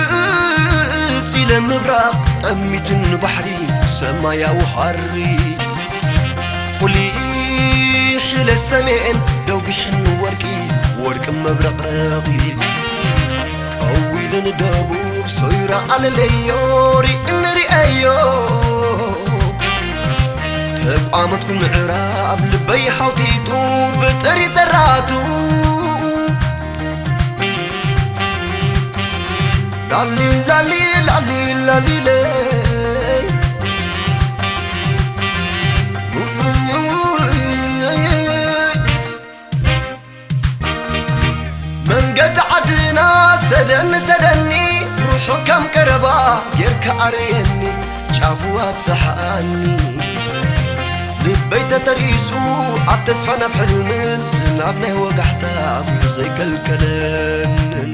ግልጽ ኢለ ምብራቕ ጠሚቱኒ ባሕሪ ሰማያዊ ሃሪ። ቁሊሕ ኢለ ሰሜን ደጒሕኒ ወርቂ፣ ወርቂ መብረቕረቒ። ቀዊለ ንደቡብ ሶይራ ኣለለዮ ሪእኒ ሪአዮ። ተቋመትኩ ምዕራብ ልበይ ሓውቲቱ ብጥሪ ዘራቱ። ላሊ ላሊ ላሊ ላሊ ለይ። መንገዲ ዓድና ሰደኒ ሰደኒ ርሑቕ ከም ቀረባ ጌርካ ኣርእየኒ ጫፉ ኣብጽሓኒ። ልበይ ተተሪሱ ኣብ ተስፋ ናብ ሕልምን ዝናብ ናይ ወጋሕታ ጉዕዞ ኣይከልከለንን።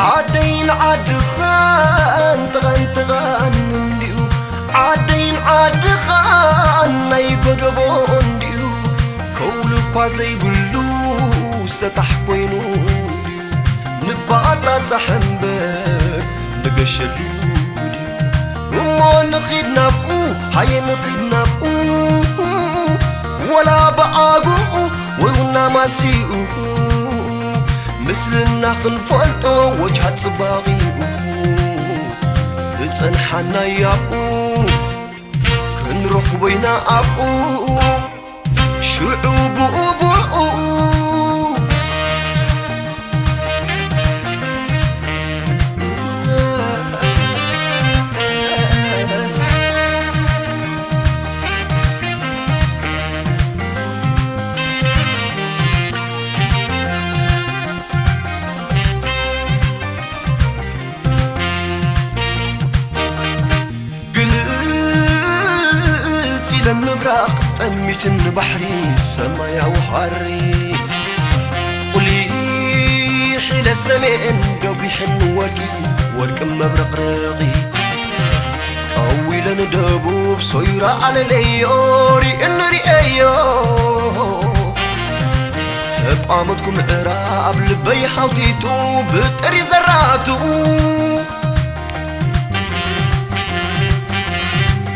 ዓደይን ዓድኻን ጥቓን ጥቓን እንዲዩ፣ ዓደይን ዓድኻን ናይ ጎደቦ እንዲዩ፣ ከውሊ እኳ ዘይብሉ ሰጣሕ ኮይኑ እንዲዩ፣ ንባጻጻሕ እምበር ንገሸሉ ድዩ? እሞ ንኺድ ናብኡ፣ ሃየ ንኺድ ናብኡ፣ ወላ ብኣግኡ ወይ ውና ማሲኡ፣ ምስልና ክንፈልጦ ወጅሃት ጽባቒኡ፣ ክጸንሓና ያብኡ፣ ክንረኽቦ ኢና ኣብኡ። ሽዑ ብኡ ብኡ። ግልጽ ኢለ ምብራቕ ጠሚትኒ ባሕሪ ሰማያዊ ሃሪ። ቁሊሕ ኢለ ሰሜን ደጒሕኒ ወርቂ፣ ወርቂ መብረቕረቒ። ቀዊለ ንደቡብ ሶይራ ኣለለዮ ሪእኒ ሪአዮ። ተቋመትኩ ምዕራብ ልበይ ሓውቲቱ ብጥሪ ዘራቱ።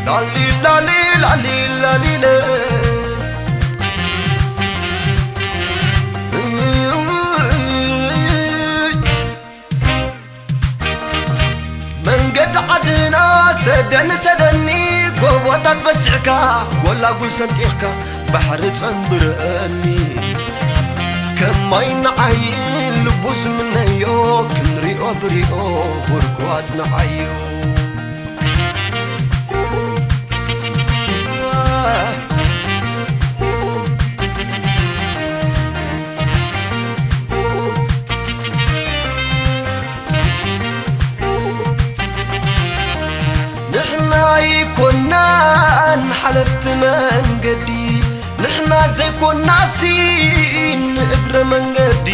ላሊ ላሊ ላሊ ላሊ ለ። መንገዲ ዓድና ሰደኒ ሰደኒ፣ ጎቦታት በሲዕካ ጎላጉል ሰንጢቕካ ባሕሪ ጸንብረኒ። ከም ማይ ንዓይን ልቡ ዝምነዮ ክንሪኦ ብሪኦ ጎርጓጽ ንዓዮ። ንሕና ኣይኮናን ሓለፍቲ መንገዲ፣ ንሕና ዘይኮናሲ ንእግረ መንገዲ፣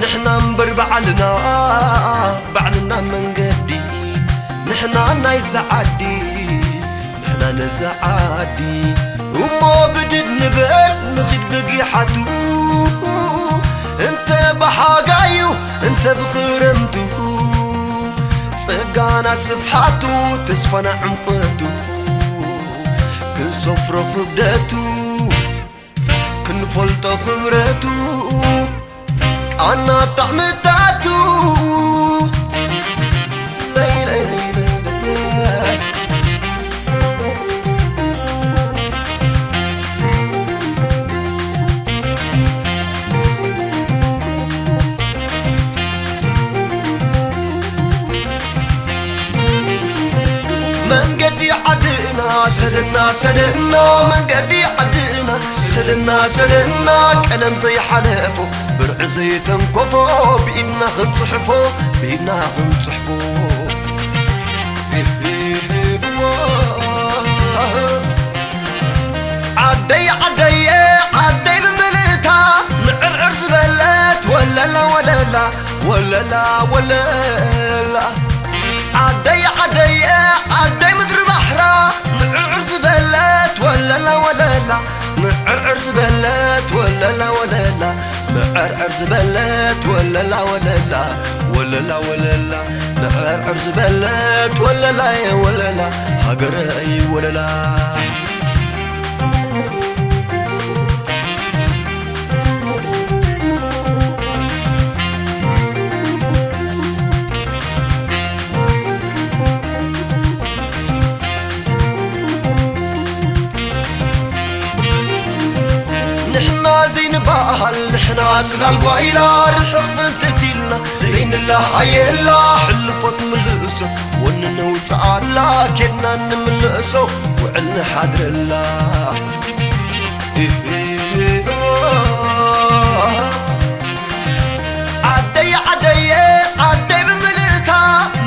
ንሕና እምበር ባዕልና፣ ባዕልና መንገዲ፣ ንሕና ናይዛ ዓዲ፣ ንሕና ነዛ ዓዲ። እሞ ብድድ ንበል ንኺድ ብጊሓቱ፣ እንተ ብሓጋዩ እንተ ብኽረምቱ፣ ጸጋና ስፍሓቱ ተስፋና ዕምቆቱ፣ ክንሰፍሮ ክብደቱ፣ ክንፈልጦ ክብረቱ፣ ቃና ጣዕምታቱ። መንገዲ ዓድና ሰደና ሰደና መንገዲ ዓድና ሰደና ሰደና ቀለም ዘይሓለፎ ብርዒ ዘይተንኮፎ ብኢድና ክንጽሕፎ ብኢድና ክንጽሕፎ ዓደይ ዓደየ ዓደይ ብምልእታ ምዕርዕር ዝበለት ወለላ ወለላ ወለላ ወለላ ዓደይ ዓደየ ዓደይ ምድሪ ባሕራ ምዕርዕር ዝበለት ወለላ ወለላ ምዕርዕር ዝበለት ወለላ ወለላ ምዕርዕር ዝበለት ወለላ ወለላ ወለላ ወለላ ምዕርዕር ዝበለት ወለላየ ወለላ ሃገረይ ወለላ ንሕና ዘይንበሃል ንሕና ጽላል ጓይላ ርሕቕ ፍንትት ኢልና ዘይንለሃየላ ሕልፎት ምልእሶ ወኒ ነውጽኣላ ኬድና ንምልእሶ ውዕል ንሓድረላ ዓደይ ዓደየ ዓደይ ብምልእታ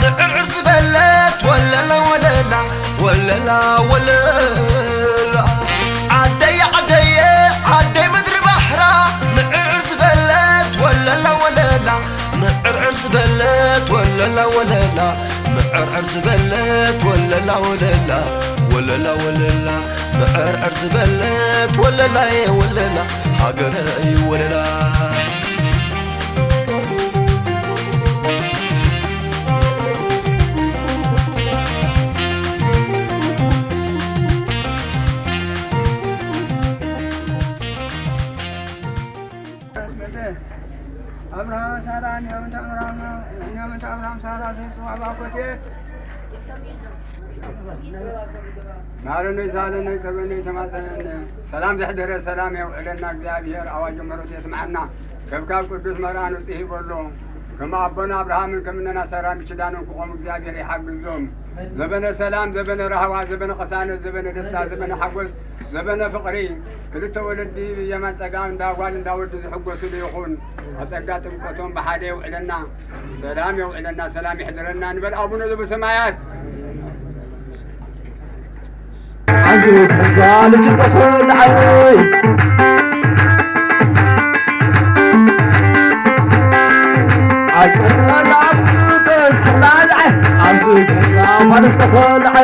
ምዕርዕር ዝበለት ወለላ ወለላ ወለላ ወለላ ዓደይ ዓደየ ዓደይ ምድሪ ባሕራ ምዕርዕር ዝበለት ወለላ ወለላ ምዕርዕር ዝበለት ወለላ ወለላ ምዕርዕር ዝበለት ወለላ ወለላ ወለላ ወለላ ምዕርዕር ዝበለት ወለላየ ወለላ ሃገረይ ወለላ ኣብርሃም ሳራ ኒዮምንተ ኣብርሃም ኒዮምንተ ኣብርሃም ሳራ ዘይጽዋ ባኮቴት ማረነ ይሳለነ ከበነ ተማጸነነ ሰላም ዘሕደረ ሰላም የውዕለና እግዚኣብሔር ኣዋጅ መሮት የስምዓና ከብካብ ቅዱስ መርኣን ውፅእ ይበሎ ከም ኣቦና ኣብርሃምን ከም እነና ሰራን ብኪዳኖም ክቆሙ እግዚኣብሔር ይሓግዞም ዘበነ ሰላም ዘበነ ራህዋ ዘበነ ቅሳነት ዘበነ ደስታ ዘበነ ሓጎስ ዘበነ ፍቕሪ ክልተ ወለዲ ብየማን ጸጋም እንዳ ጓል እንዳ ወዲ ዝሕጎስሉ ይኹን። ኣብ ጸጋ ጥምቀቶም ብሓደ የውዕለና፣ ሰላም የውዕለና፣ ሰላም የሕድረና ንበል ኣቡነ ዘበሰማያት። ዓንዚ ተዛ ልጅ ተኾልዓይ ኣይተላም ተሰላልዐ ኣብዚ ገዛ ፋንስ ተኾልዐ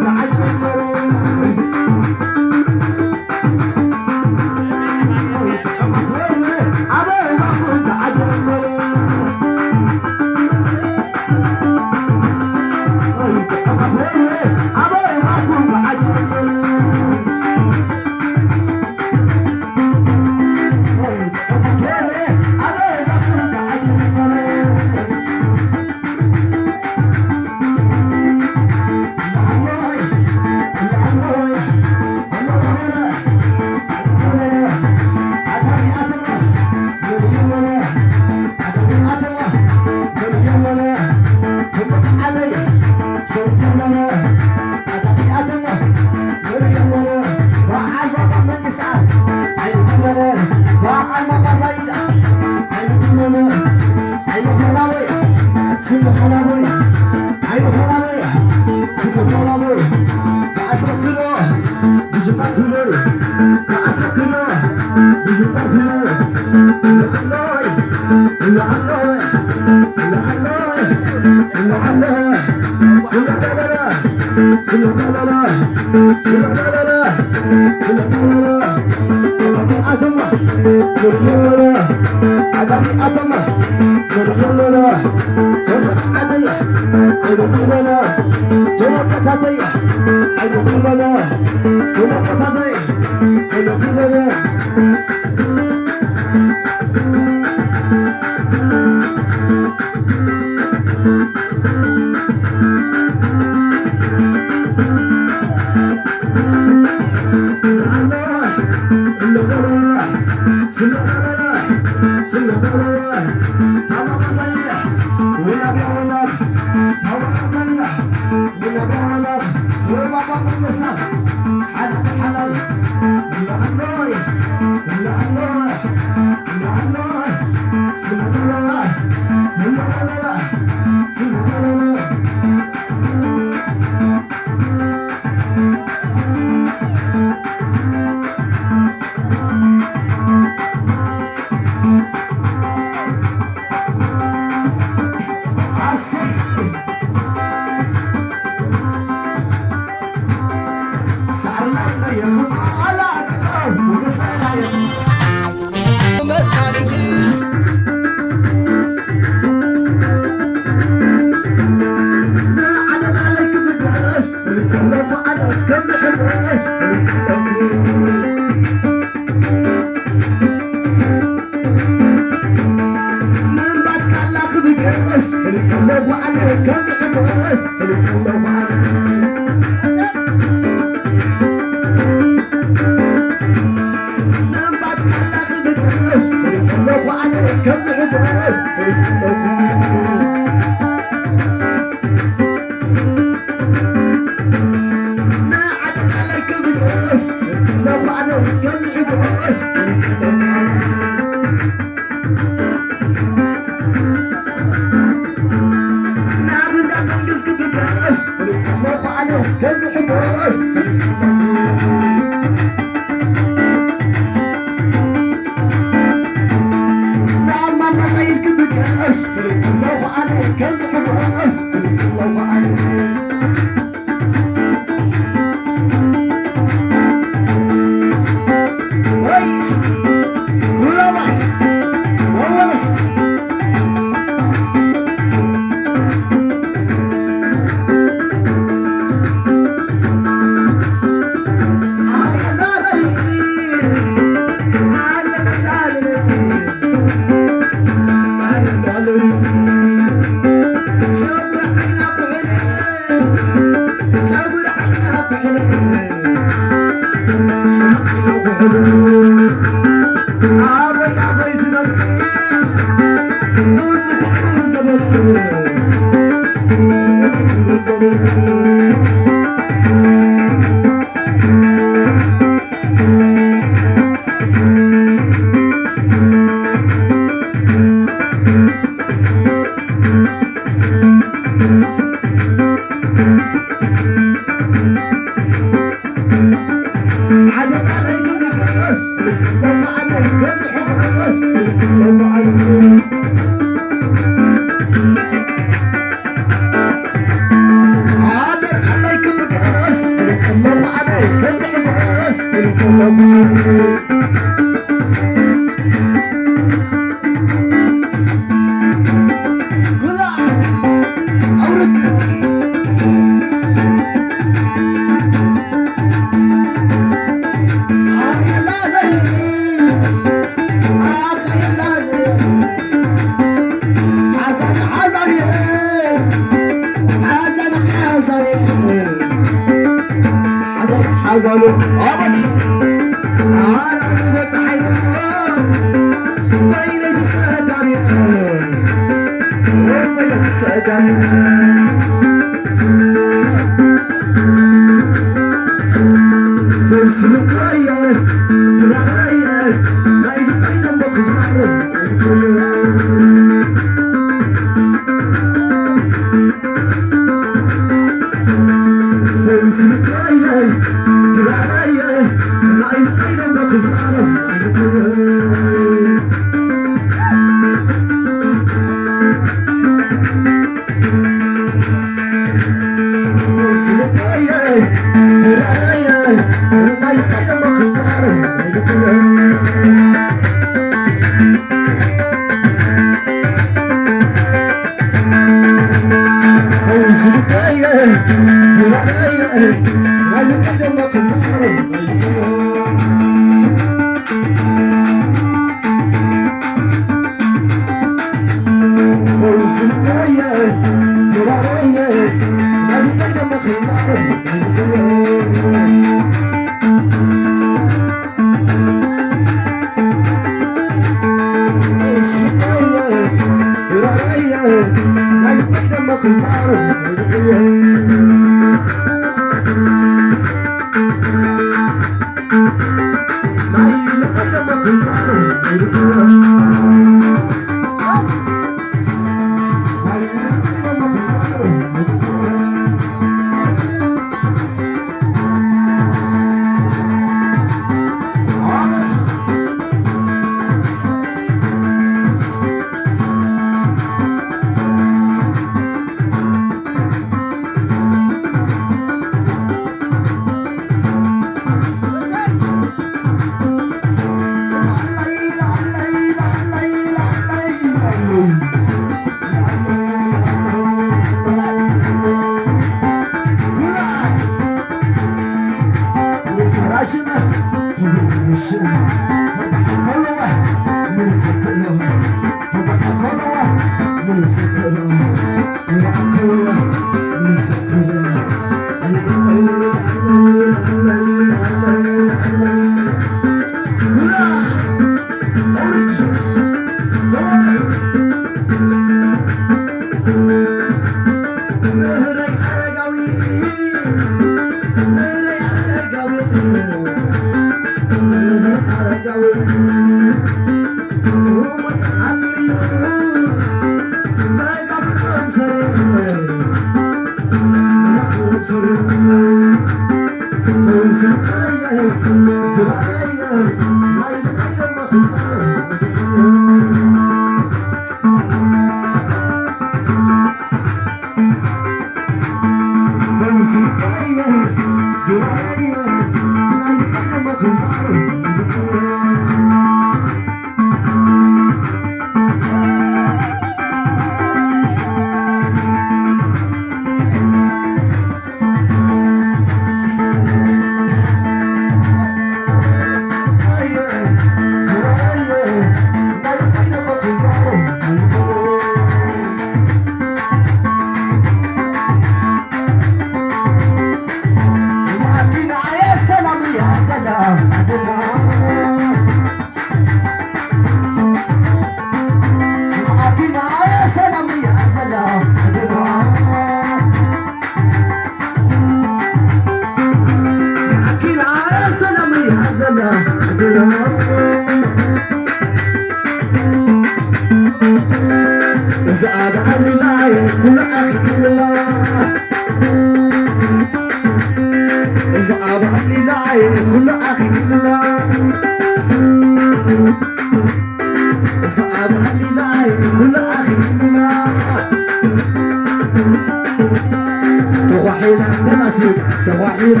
ተኳሒላ ተጣሲማ ተኳሒላ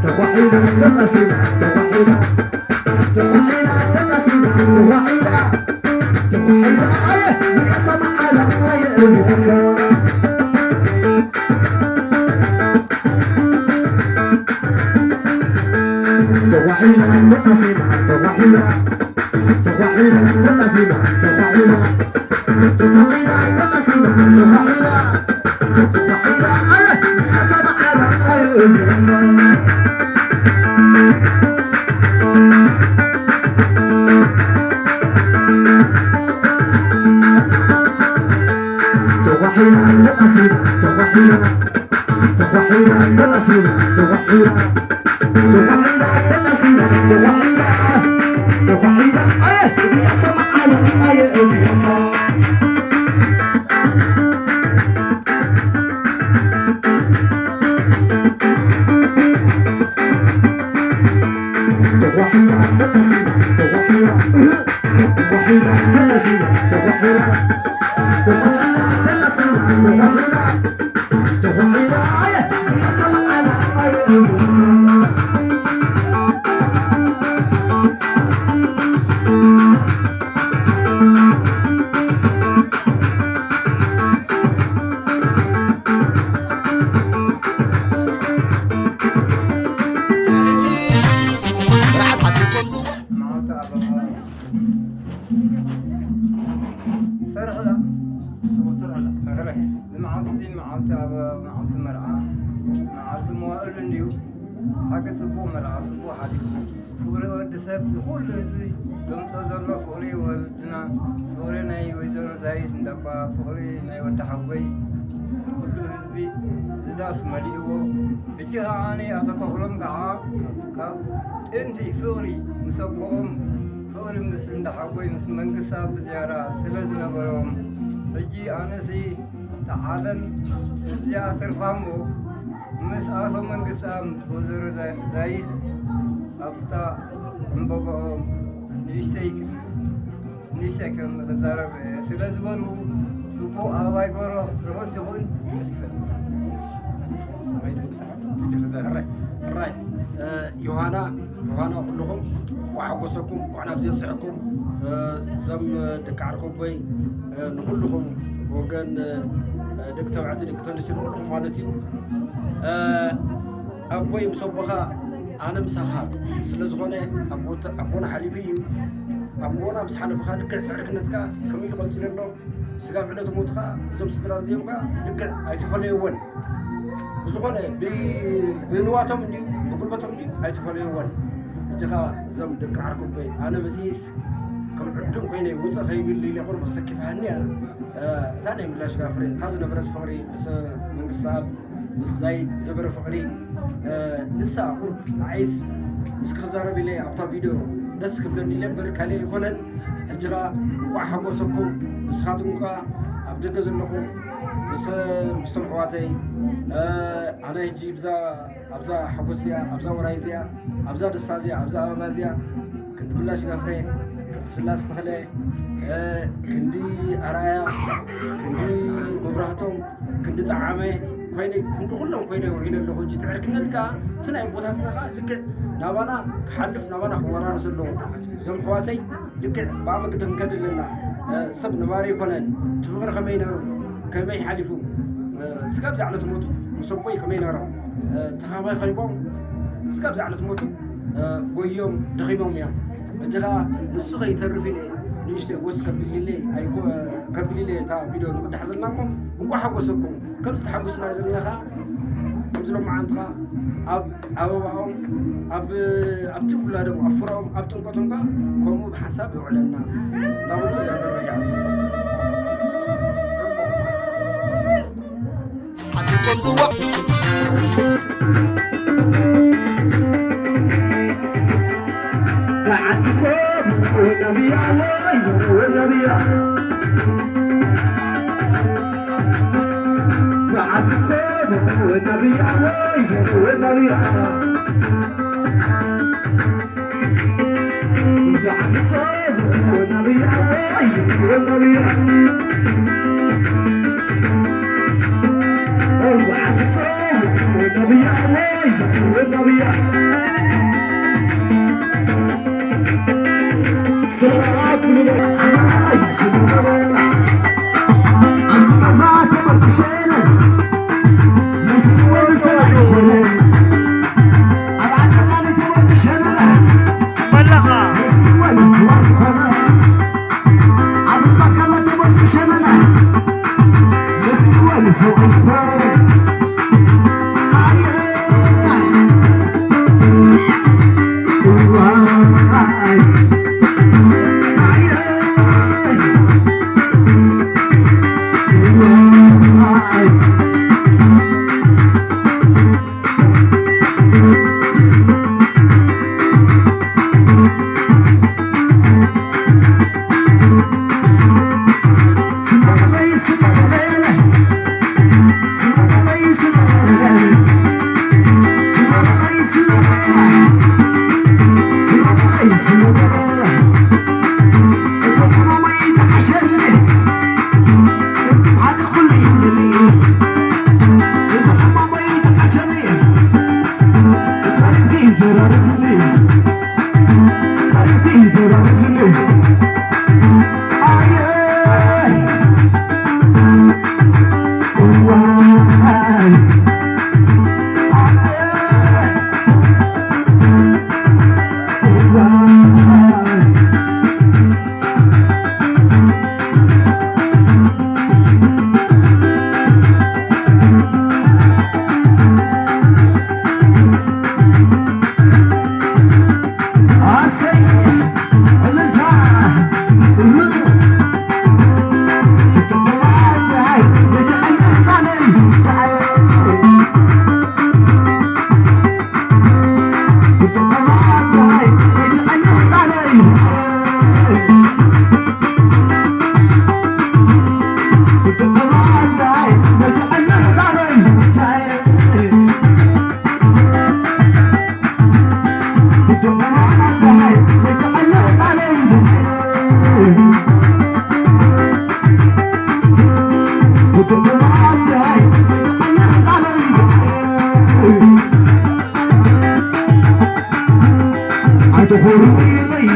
ተኳሒላ ተጣሲማ ተኳሒላ ተኳሒላ ተጣሲማ ተኳሒላ ተኳሒላ ኣየ ንቀሳ መዓላ ኣየ ንቀሳ ተኳሒላ ተጣሲማ ተኳሒላ ተኳሒላ ተጣሲማ ተኳሒላ ተኳሒላ ተጣሲማ ተኳሒላ ተኳሒላ ኣየ ንቀሳ መዓላ ኣየ ንቀሳ ተኳሒላ ተጣሲማ ተኳሒላ ተኳሒላ ተጣሲማ ተኳሒላ ተኳሒላ ተጣሲማ ተኳሒላ ተኳሒላ ኣየ እብያሳ መዓላ ኣየ እብያሳ ተኳሒላ ተጣሲማ ሰርሕላ ሰርሕላ ንመዓልቲ መዓልቲ ኣብ መዓልቲ መርዓ፣ መዓልቲ መዋእሉ እንድዩ። ሓቂ ጽቡቕ መርዓ፣ ጽቡቕ ሓሊፉ። ፍቕሪ ወዲ ሰብ ንኹሉ ህዝቢ ዘምጽኦ ዘሎ ፍቕሪ ወለድና፣ ፍቕሪ ናይ ወይዘሮ ዛይድ እንዳባ፣ ፍቕሪ ናይ ወዲ ሓጎይ፣ ኩሉ ህዝቢ ዝዳስ መሊእዎ። ሕጂ ኸዓ ኣነ ኣቶ ተኽሎም ከዓ ካብ ጥንቲ ፍቕሪ ምስ ኣቦኦም፣ ፍቕሪ ምስ እንዳ ሓጎይ፣ ምስ መንግስቲ ኣብ ዝያዳ ስለ ዝነበሮም፣ ሕጂ ኣነሲ ተዓለም እዚኣ ተርፋ እሞ ምስ ኣቶ መንግስቲ ኣብ ምስ ወይዘሮ ዛ-፣ ዛይድ ኣብታ ዕምበባኦም ንእሽተይ ንእሽተይ ከም ክዛረብ ስለ ዝበሉ፣ ጽቡቕ ኣባይ ጎሮ ርሑስ ይኹን። ሕራይ፣ ሕራይ፣ እ፣ ዮሃና፣ ዮሃና ኩልኹም እንኳዕ ሓጎሰኩም፣ እንኳዕ ናብዚ ኣብፅሐኩም። እ፣ እዞም ደቂ ዓርኮቦይ፣ እ፣ ንኹልኹም ወገን፣ እ፣ ደቂ ተባዕትዮ፣ ደቂ ተንስትዮ፣ ንኹልኹም ማለት እዩ። እ፣ ኣቦይ ምስ ኣቦኻ ኣነ ምሳኻ ስለ ዝኾነ ኣቦተ-፣ ኣቦና ሓሊፉ እዩ። ኣቦና ምስ ሓለፉኻ ልክዕ ትዕርክነትካ ከመይ ኢሉ ቀፂሉ ኣሎ? ስጋብ ዕለት ሞትኻ እዞም ስድራ እዚኦም ከኣ ልክዕ ኣይተፈለየዎን። ብዝኾነ ብ-፣ ብንዋቶም እንድዩ፣ ብጉልበቶም እንድዩ ኣይተፈለየዎን። ሕጂ ኸኣ እዞም ደቂ ዓርኩበይ ኣነ መጺእስ ከም ዕዱም ኮይነ ውጸእ ከይብል ኢለ ቁሩብ ኣሰኪፋኒ እያ። እ፣ እታ ናይ ምላሽ ጋፍሬ፣ እታ ዝነበረት ፍቕሪ ምስ መንግስትኣብ ምስ ዛይድ ዝነበረ ፍቕሪ፣ እ፣ ንሳ ቁሩብ ንዓይስ እስኪ ክዛረብ ኢለ ኣብታ ቪድዮ ደስ ክብለኒ ኢለ እምበር ካልእ ኣይኮነን። ሕጂ ኸኣ እንቋዕ ሓጎሰኩም። ንስኻትኩም ከኣ ኣብ ደገ ዘለኹም ምስ፣ ምስቶም ኣሕዋተይ፣ እ፣ ኣነ ሕጂ ብዛ ኣብዛ ሓጎስ እዚኣ፣ ኣብዛ ወራይ እዚኣ፣ ኣብዛ ደስታ እዚኣ፣ ኣብዛ ኣበባ እዚኣ፣ ክንዲ ምላሽ ጋፍሬ፣ ክንዲ ስላስ ተኽለ፣ እ፣ ክንዲ ኣርኣያ፣ ክንዲ መብራህቶም፣ ክንዲ ጠዓመ ኮይነ፣ ክንዲ ኩሎም ኮይነ ውዒለ ኣለኹ። ሕጂ ትዕርክነት ከኣ እቲ ናይ ኣቦታትና ከኣ ልክዕ ናባና ክሓልፍ፣ ናባና ክወራረስ ኣለዎ። እዞም ኣሕዋተይ ልክዕ ብኣ መገዲ ክንከድ ኣለና። እ፣ ሰብ ነባሪ ኣይኮነን። እቲ ፍቕሪ ከመይ ነሩ? ከመይ ሓሊፉ? እ፣ ስጋብ ዝዓለት ሞቱ ምስ ኣቦይ ከመይ ነሮም? እ፣ ተኻፋይ ከይቦም ስጋብ ዝዓለት ሞቱ፣ እ፣ ጎዮም ደኺሞም እዮም። ሕጂ ኸኣ ንሱ ከይተርፍ ኢለ ንእሽተይ ወስ ከቢልለይ ኣይኮ-፣ ከቢልለይ እታ ቪድዮ ንቕዳሕ ዘለና እሞ እንቋዕ ሓጎሰኩም። ከምዚ ተሓጒስና ዘለና ኸኣ፣ ከምዚ ሎማዓንቲ ኸኣ ኣብ ኣበባኦም፣ ኣብ፣ ኣብቲ ውላዶም፣ ኣብ ፍረኦም፣ ኣብ ጥምቀቶም ከኣ ከምኡ ብሓንሳብ የውዕለና። እንዳበሉ እዛ ዘረባ እያ። ዓዲ ከምዝዋ ዓድኹም ወናብያ ወይ ዘርወ ናብያ። ዓድኹም ወናብያ ወይ ዘርወ ናብያ። ዓድኹም ወናብያ ወይ ዘርወ ናብያ። ዓድኹም ወናብያ ወይ ዘርወ ናብያ።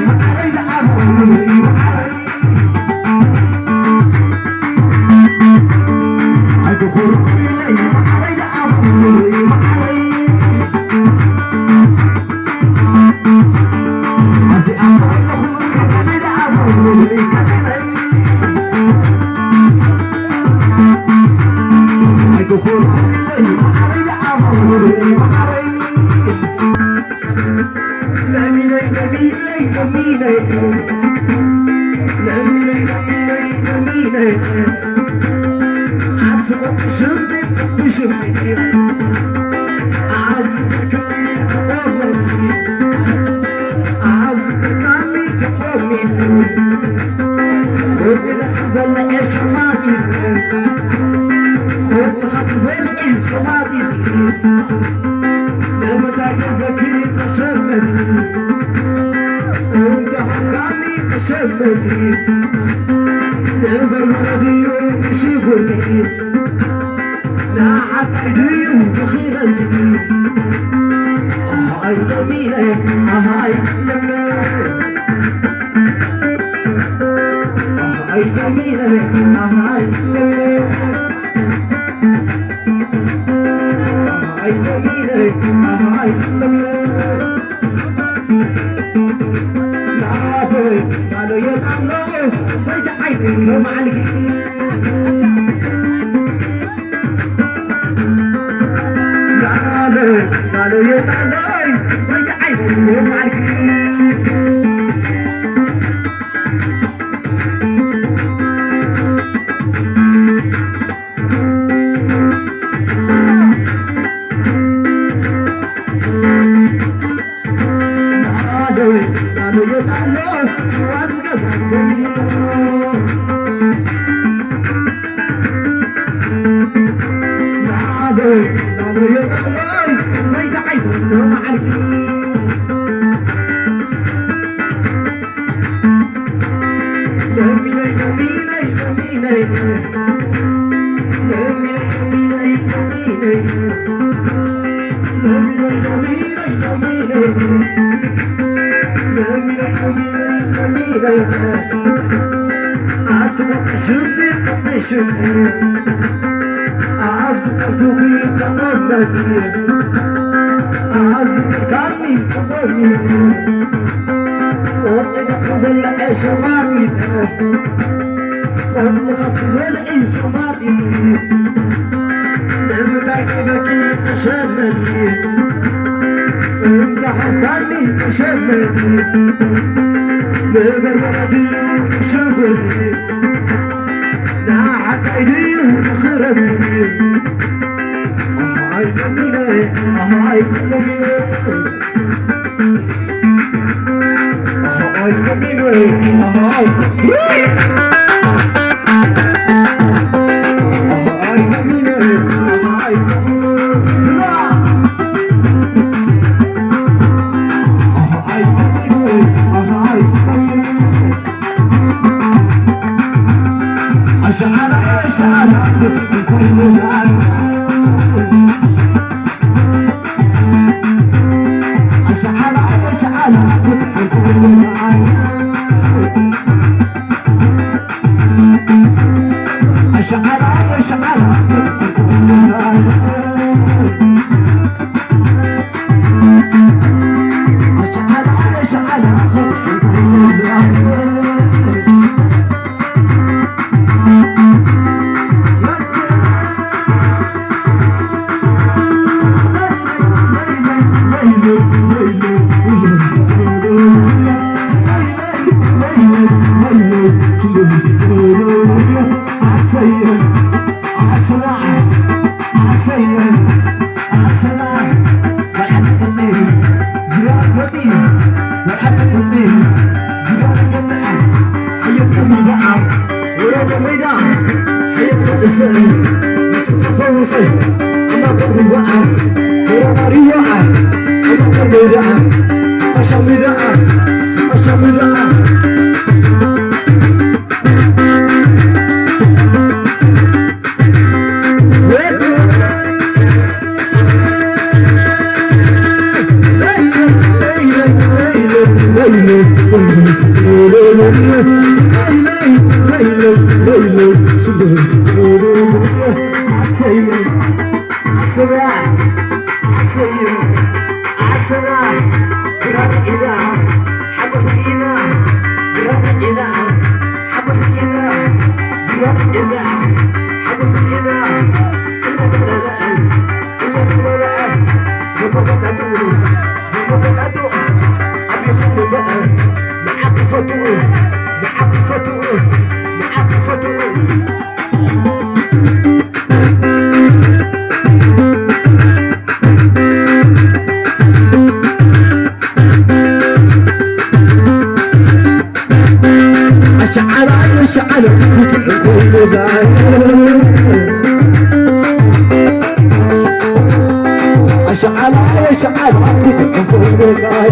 መዓረይ ደኣ ብእምነይ መዓረይ ኣይትኹርዑ ኢለይ መዓረይ ደኣ ብእምነይ መዓረይ ኣብዚኣ ከለኹም ከመይ ደኣ ብእምነይ ከመይ ኣይትኹርዑ ኢለይ መዓረይ ደኣ ብእምነይ መዓረይ ለሚነይ ለሚነይ ለሚነይ ለሚነይ ለሚነይ ለሚነይ ኣትቆጥ ሽምቲ ብሽምቲ ኣብዚ ብርክቲ ትቆመኒ ኣብዚ ብርካኒ ትቆሚኒ ቆጽሊ በልዐ ሸማጢ ቆጽልኻ ትበልዒ ሸማጢ ንምንታይ ገበኪ ተሸመኒ እንተ ሃብካኒ ተሸመኒ ንበርበረ ድዩ ንሽጉርቲ ንሓቃይ ድዩ ንኺረንቲ ኣሃይ ለሚነ ኣሃይ ለሚነ ኣሃይ ለሚነ ኣሃይ ለሚነ ኣሃይ ለሚነ ኣሃይ ለሚነ ናበይ ናሎ የላሎ በይቲ ዓይኒ ከማዕልጊ ናለ ናለ የናለይ በይቲ ዓይኒ ከማዕልጊ ኣትወቅ ሽምዲ ቅድሚ ሽምዲ ኣብዚ ቅርዱኺ ተቐመጢ ኣብዚ ቅርካኒ ተቐሚጢ ቆጽሊ ክበልዐ ሸማጢጠ ቆጽሊ ክበልዒ ሸማጢ ንምንታይ ክበኪ ተሸመኒ እንተ ሃብካኒ ተሸመኒ ንበርበረ ድዩ ንሽጉርቲ ንሓቃይ ድዩ ንኽረምቲ ኣሃይ ለሚነ ኣሃይ ለሚነ ኣሸዓላ የሸዓለ ኩትዕ ኮይኑላይ ኣሸዓላ የሸዓለ ኩትዕ ኮይኑላይ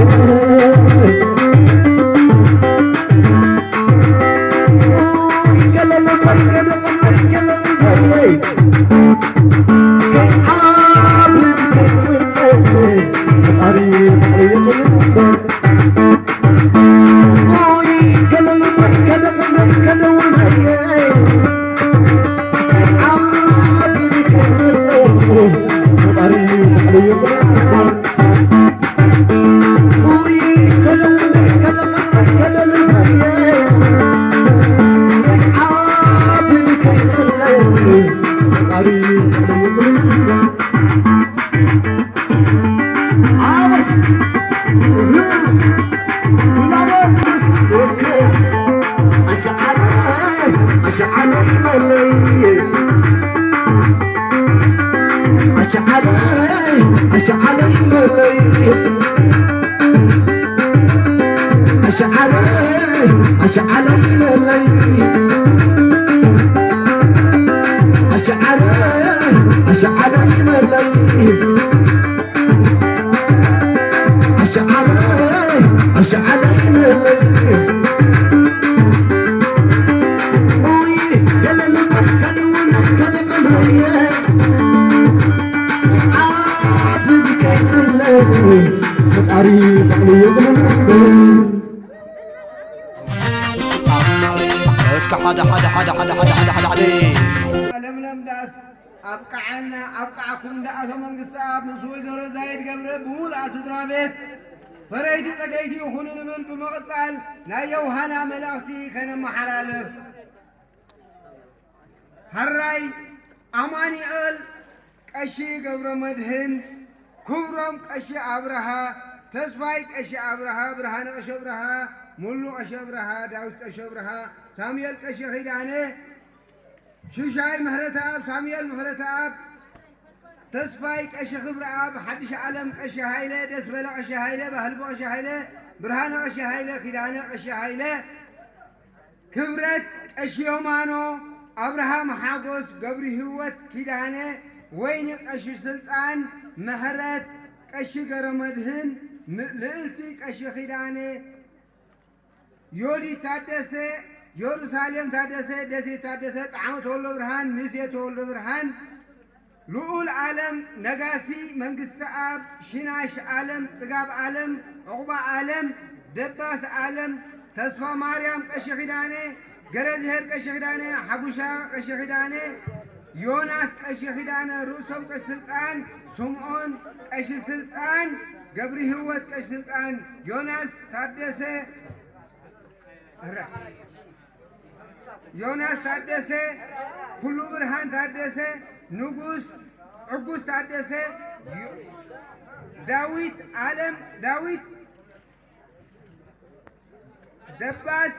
እስከ ሓደ ሓደ ሓደ ሓደ ሓደ ሓደ ሓደ ሓደ ለምለም ዳስ ኣብቅዓና ኣብቅዓኩም። እንዳ ኣቶ መንግስተኣብ ምስ ወይዘሮ ዛይድ ገብረ ብምሉኣ ስድራ ቤት ፈረይቲ ጸገይቲ ይኹኑ ንብል። ብምቕጻል ናይ ዮውሃና መልእኽቲ ከነመሓላልፍ። ሕራይ ኣማኑኤል ቀሺ ገብረመድህን፣ ክብሮም ቀሺ ኣብርሃ፣ ተስፋይ ቀሺ ኣብርሃ፣ ብርሃነ ቀሺ ኣብርሃ፣ ሙሉ ቀሺ ኣብርሃ፣ ዳዊት ቀሺ ኣብርሃ፣ ሳሙኤል ቀሺ ኺዳነ፣ ሽሻይ ምሕረተኣብ፣ ሳሙኤል ምሕረተኣብ፣ ተስፋይ ቀሺ ክብረኣብ፣ ሓድሽ ኣለም ቀሺ ሃይለ፣ ደስበለ ቀሺ ሃይለ፣ ባህልቦ ቀሺ ሃይለ፣ ብርሃነ ቀሺ ሃይለ፣ ኪዳነ ቀሺ ሃይለ፣ ክብረት ቀሺ ዮማኖ፣ ኣብርሃም ሓጎስ፣ ገብርሂወት ኪዳነ፣ ወይኒ ቀሺ ስልጣን፣ ምሕረት ቀሺ ገረመድህን፣ ልእልቲ ቀሺ ኪዳነ፣ ዮዲት ታደሰ፣ ዮሩሳሌም ታደሰ፣ ደሴት ታደሰ፣ ጣዕመ ተወልደብርሃን፣ ሚሴ ተወልደብርሃን፣ ልኡል ኣለም ነጋሲ፣ መንግስተኣብ፣ ሽናሽ ኣለም፣ ጽጋብ ኣለም፣ ዑቕባ ኣለም፣ ደባስ ኣለም፣ ተስፋማርያም ቀሺ ኪዳነ፣ ገረዝሄር ቀሺ ኪዳነ፣ ሓጉሻ ቀሺ ኪዳነ፣ ዮናስ ቀሺ ኪዳነ፣ ርእሶም ቀሺ ስልጣን፣ ስምኦን ቀሺ ስልጣን፣ ገብርሂወት ቀሺ ስልጣን፣ ዮናስ ታደሰ፣ ዮናስ ታደሰ፣ ኩሉብርሃን ታደሰ፣ ንጉስ ዕጉስ ታደሰ፣ ዳዊት ኣለም፣ ዳዊት ደባስ፣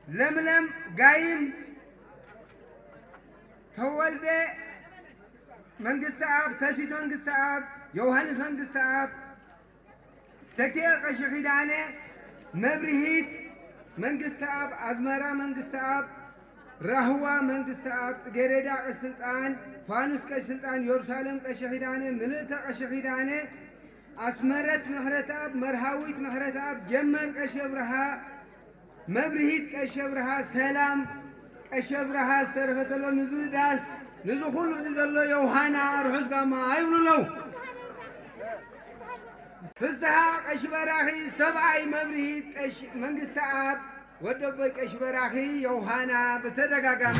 ለምለም ጋይም፣ ተወልደ መንግስተኣብ፣ ተሲት መንግስተኣብ፣ ዮውሃንስ መንግስተኣብ፣ ተኪኤ ቀሺ ኪዳነ፣ መብርሂት መንግስተኣብ፣ ኣዝመራ መንግስተኣብ፣ ራህዋ መንግስተኣብ፣ ጽጌሬዳ ቀሺ ስልጣን፣ ፋኑስ ቀሺ ስልጣን፣ ዮሩሳሌም ቀሺ ኪዳነ፣ ምልእተ ቀሺ ኪዳነ፣ ኣስመረት ምሕረተኣብ፣ መርሃዊት ምሕረተኣብ፣ ጀመል ቀሺ ኣብርሃ፣ መብርሂት ቀሺ ኣብርሃ፣ ሰላም ቀሺ ኣብርሃ፣ ዝተረፈ ተሎ ንዚ ዳስ፣ ንዚ ኩሉ እዚ ዘሎ ዮውሃና ርሑስ ጋማ ይብሉ ኣለዉ። ፍስሃ ቀሺ በራኺ፣ ሰብኣይ መብርሂ ቀሺ መንግስተኣብ፣ ወደቦይ ቀሺ በራኺ፣ ዮሃና ብተደጋጋሚ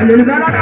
ዕልል በላላ።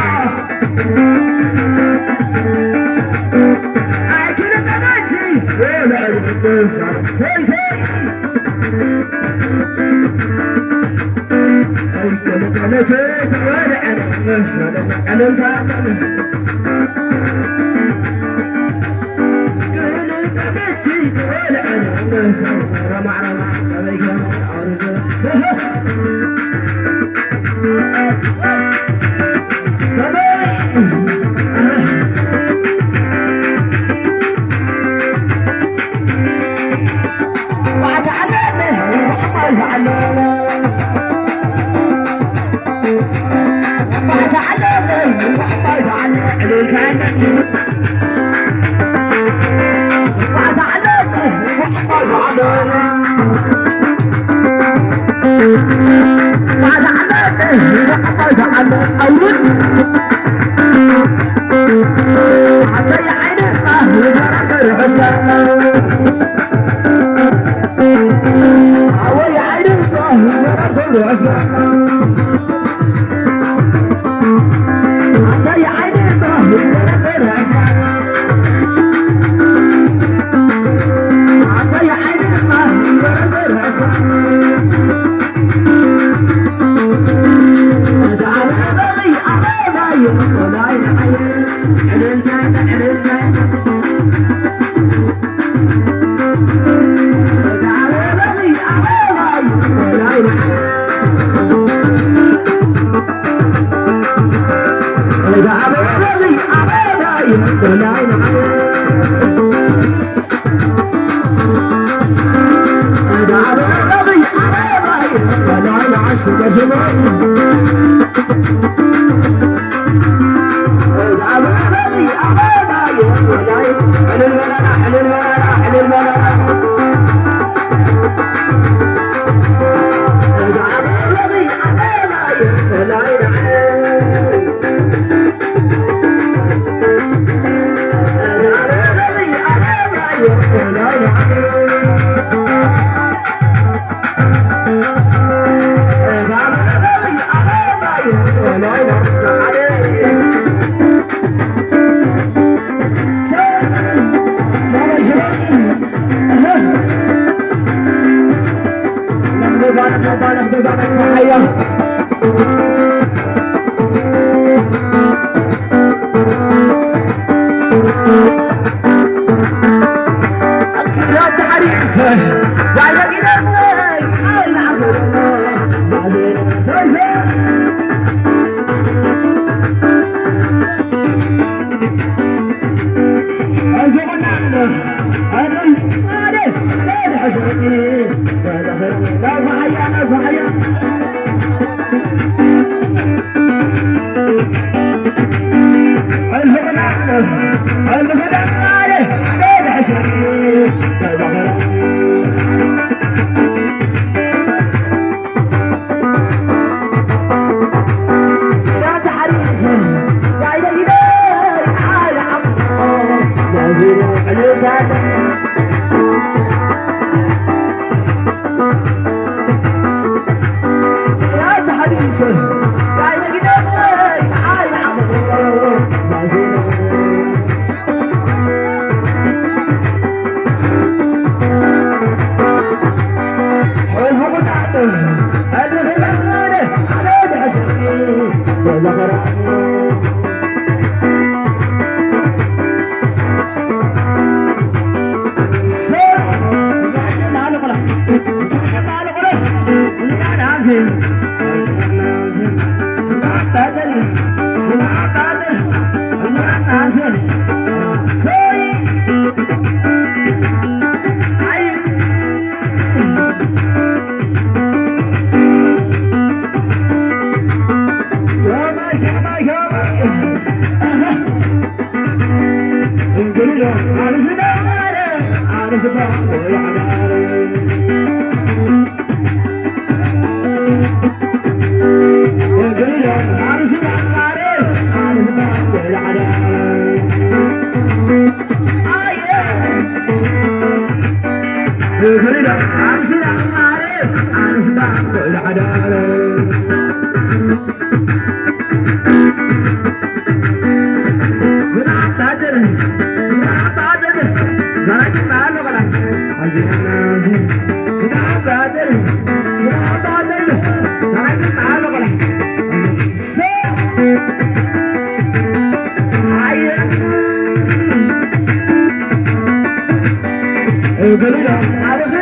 ገሊላ ኣበኺ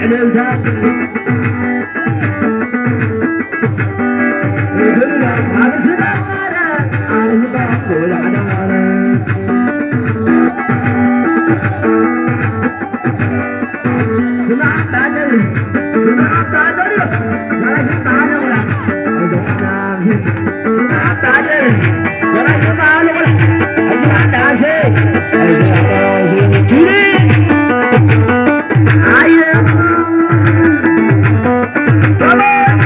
ዕልልታ። እግርና ኣብ ዝነበረ ኣነ ዝበሃል ወላዕዳነ። ስማዕ ኣባ ገብሪ፣ ስማዕ ኣባ ገብሪ፣ ዛሬ ዝበሃል ወላ፣ እዚ ናብዚ፣ ስማዕ ኣባ ገብሪ፣ ዛሬ ዝበሃል ወላ፣ እዚ ናብዚ፣ እዚ ናብዚ፣ ጁሪ፣ ኣየ፣ come on።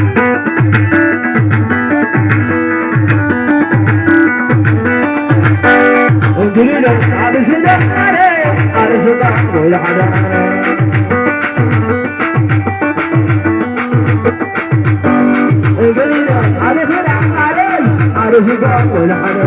እንግዲህ ነው አብስለ አረ አርስታ ወይ ለሐዳ እንግዲህ ነው አብስለ አረ አርስታ ወይ ለሐዳ።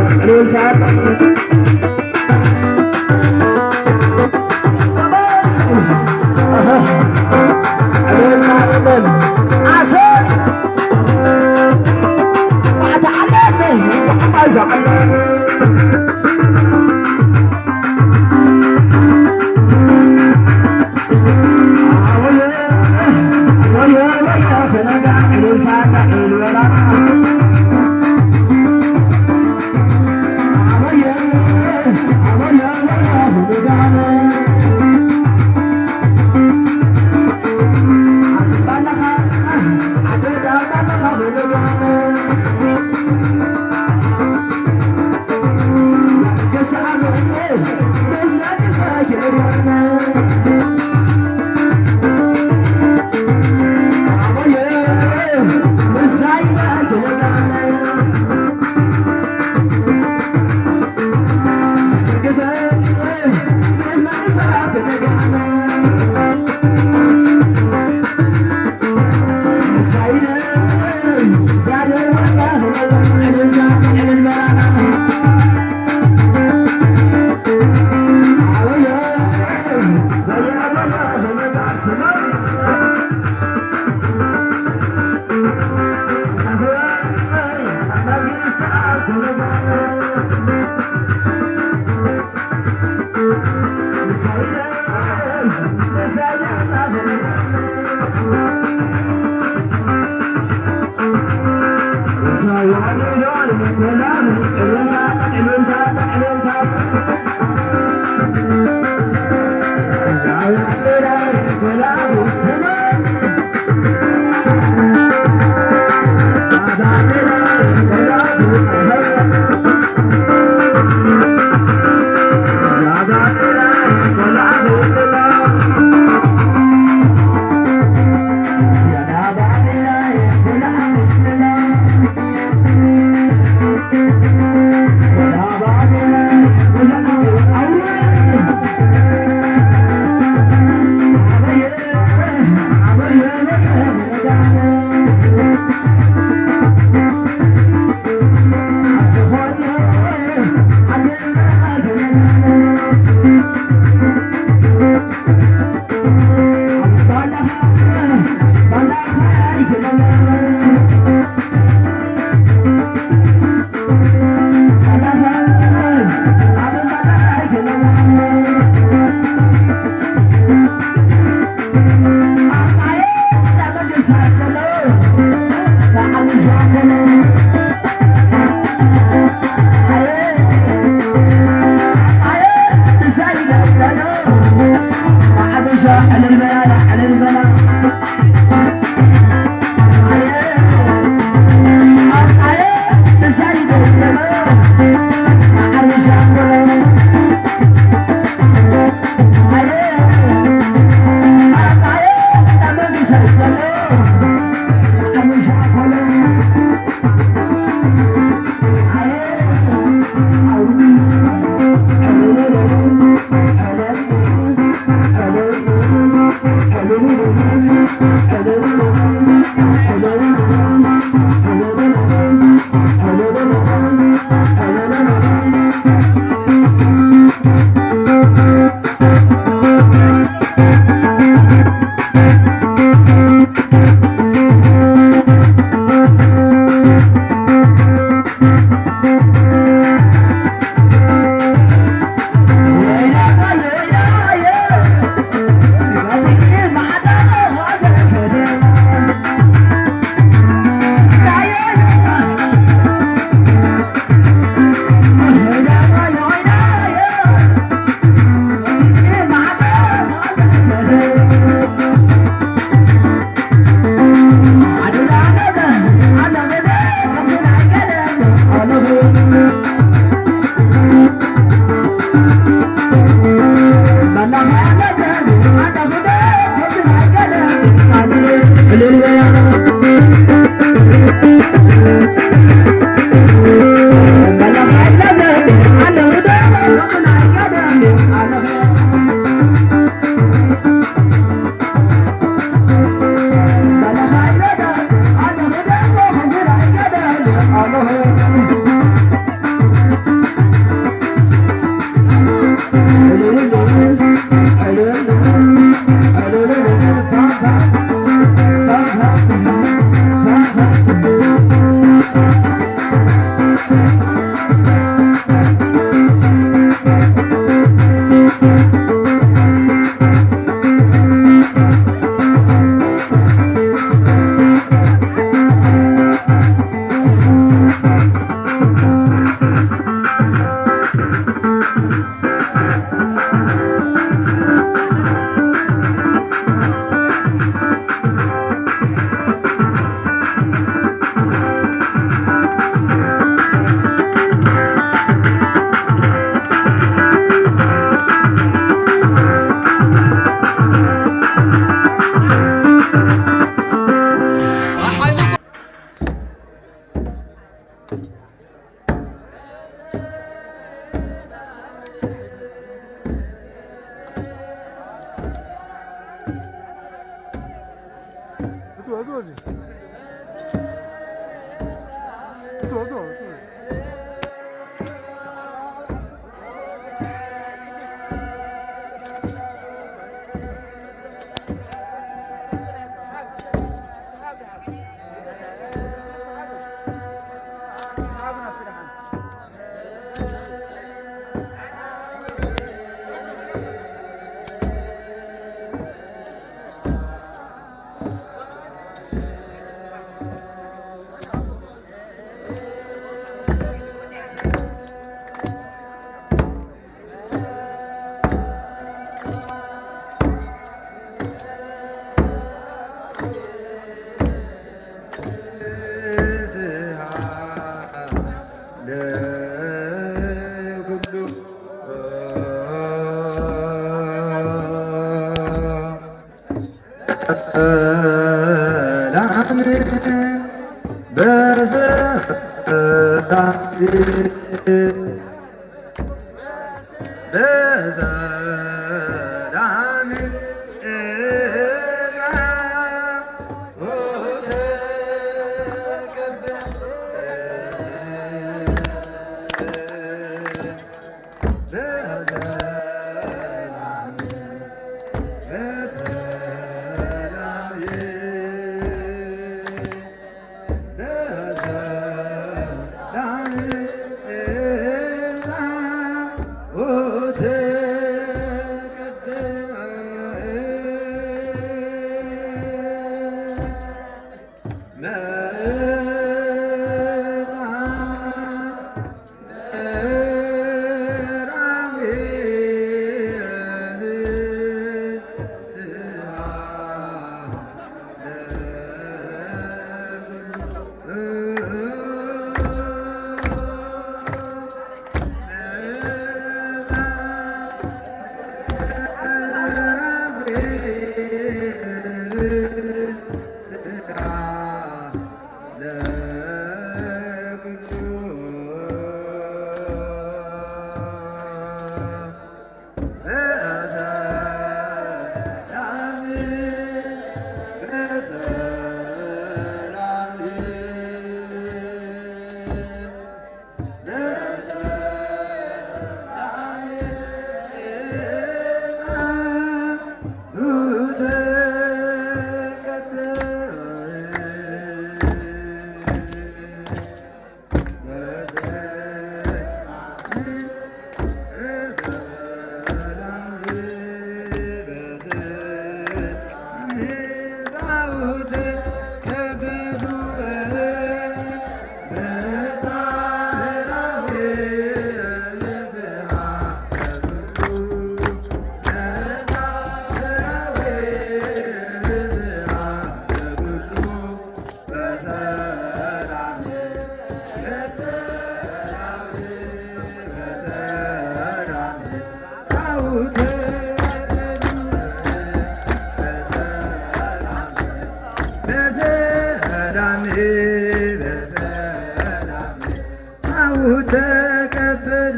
ተቀበሉ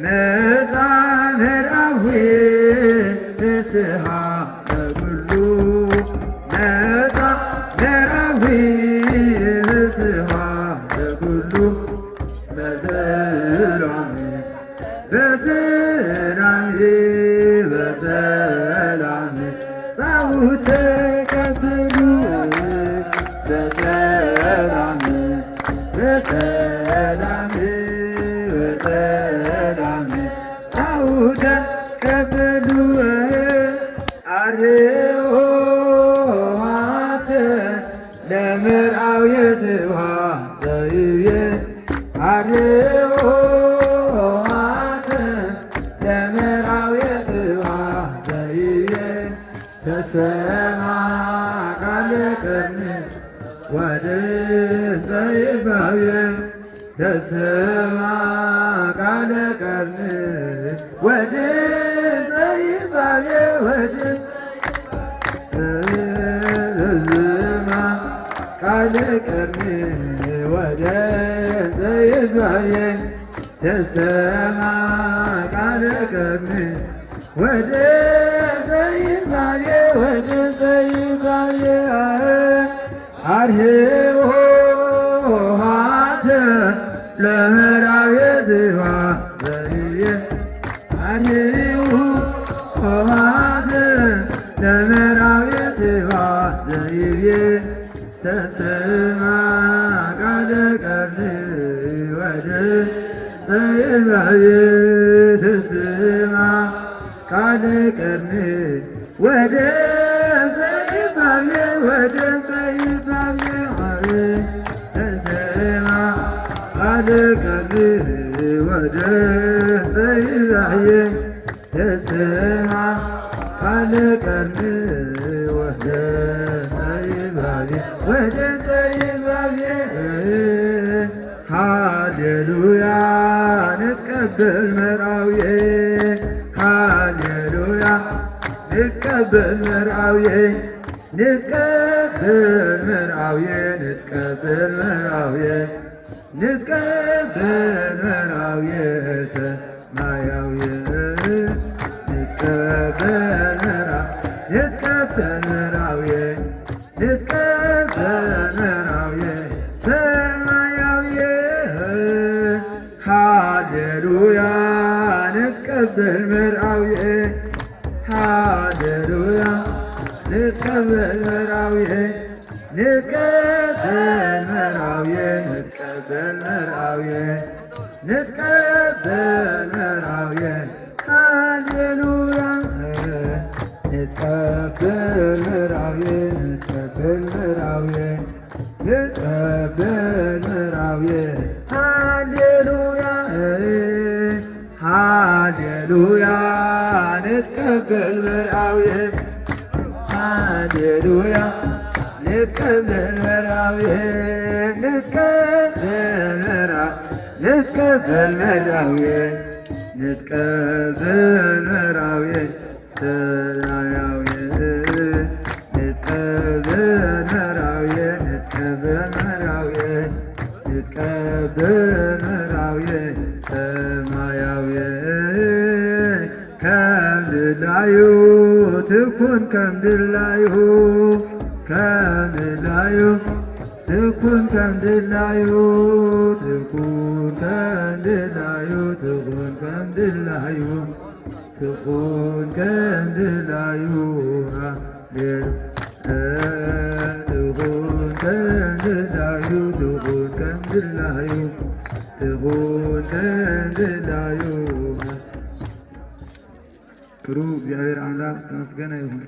መጻ መርዓዊ ፍስሃ ለኩሉ መጻ መርዓዊ ፍስሃ ለኩሉ በሰላም በሰላም በሰላም ጻውት ተቀበሉ በሰላም በሰ ሰላም ወሰላም ታውተ ቀበልወ ኣርሄኦ ሃተ ለመርዓው የስብሃ ዘይብየ ኣርሄኦ ሃተ ለመርዓው የስብሃ ዘይብየ ተሰማ ቃለ ቀርኒ ወድንፀ ይባብየ ተሰማ ቃለ ቀርኒ ወድንፀ ይባብየ ወድንፀ ተሰማ ቃለ ቀርኒ ወድንፀ ይባብየ ተሰማ ቃለ ቀርኒ ወድንፀ ይባብየ ወድንፀ ይባብየ ኣርሄዎ ሃተ ለመራዊ ስባ ዘይብየ ኣርሄዎ ሃተ ለመራዊ ስባ ዘይብየ ተሰማ ቃለ ቀርኒ ወድንፀ ይባብየ ተሰማ ቃለ ቀርኒ ወድንፀ ይባብየ ወድንፀ ይባብየ ተሰማ ቃለ ቀርኒ ወድንፀ ይባብየ ተሰማ ቃለ ቀርኒ ወድንፀ ይባብየ ወድንፀ ይባብየ ሃሌሉያ ንትቀበል መርዓውየ ሃሌሉያ ንትቀበል መርዓውየ ንትቀበል መርዓውየ ንትቀበል መርዓውየ ንትቀበል መርዓውየ ሰማያውየ ንትቀበል መርዓ ንትቀበል መርዓውየ ንትቀበል መርዓውየ ሰማያውየ ሃሌሉያ ንትቀበል መርዓውየ ሃሌሉያ ንትቀበል መርዓውየ ንትቀበል መርዓውየ ንትቀበል መርዓውየ ንትቀበል መርዓውየ ሃሌሉያ ንትቀበል መርዓውየ ንትቀበል መርዓውየ ንትቀበል መርዓውየ ሃሌሉያ ሃሌሉያ ንትቀበል መርዓውየ ሃሌሉያ ንትቀበል መርዓውየ ንትቀበል መርዓ ንትቀበል መርዓውየ ንትቀበል መርዓውየ ሰማያውየ ንትቀበል መርዓውየ ንትቀበል መርዓውየ ንትቀበል መርዓውየ ሰማያውየ ከም ድላዩ ትኩን ከም ድላዩ ከም ድላዩ ትኩን ከም ድላዩ ትኩን ከም ድላዩ ትኩን ከም ድላዩ ትኹን ከም ድላዩ ሃሌሉ ትኹን ከም ድላዩ ትኹን ከም ድላዩ ትኹን ከም ድላዩ ክሩ እግዚኣብሔር ኣምላኽ ዝተመስገነ ይኹን።